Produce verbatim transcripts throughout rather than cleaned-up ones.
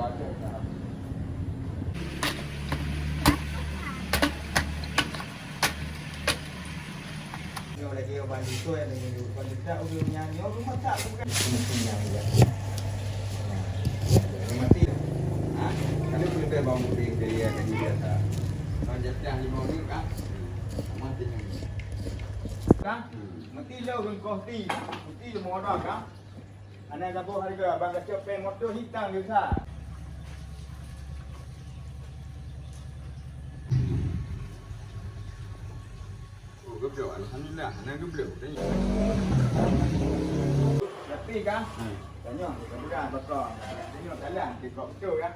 Nyoe lagèe ban ditôi, ban ditôi ureueng nyan, nyoe rumoh that bukan. Mati. Ha? Kami pun lebih bang mudi dari ya, dari ya. Ban jatah lima menit, ha? Mati. Kan? Mati lo ureueng koh ti. Mati lo modal, kan? Hana saboh hareuga, ban gacok péng moto hitam geusa. Oh, geubloe, alhamdulillah, hana geubloe. Tapi kan, hmm, tanyong, mudah-mudahan bakal. Tanyong, salah, tikok beutôi kan.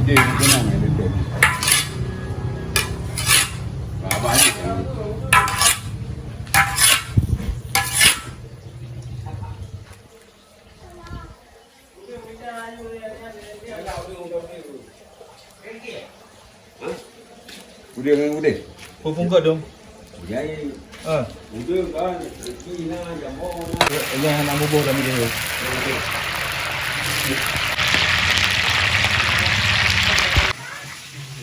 Udeh meukeunong ya, udeh. Babah ni. Udeh ngon udeh. Peue phôn keu dong? Jai. Ah. Udeh kan, reki na, jambo na. Jangan nak bubuh dalam dia.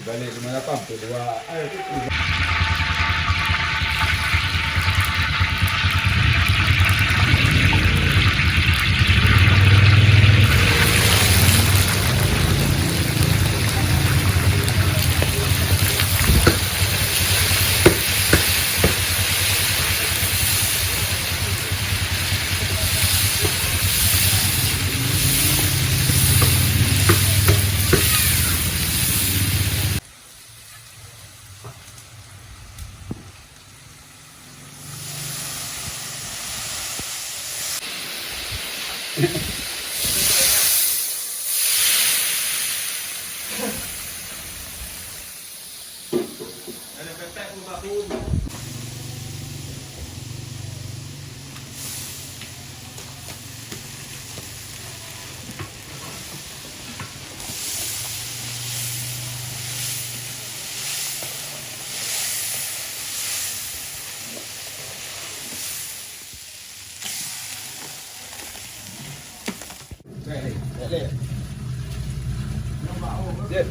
Balik lima lapan tu dua. Jeuet.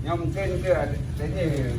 Nyang mungken ke ada tanya.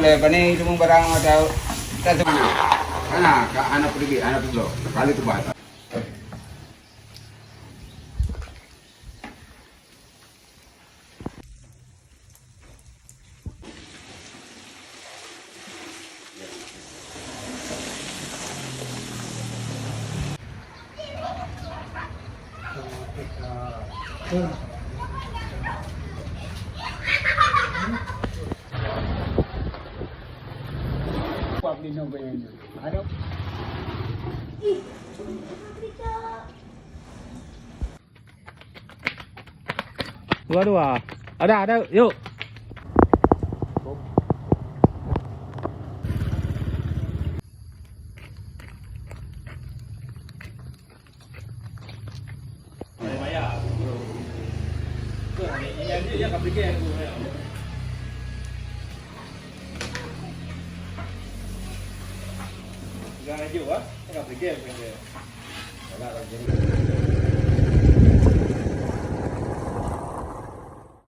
Eh, pane itu barang atau kita semua. Mana? Ka anak pergi, anak pergi. Kali tu bahasa. Dua-dua. Ada, ada. Yuk.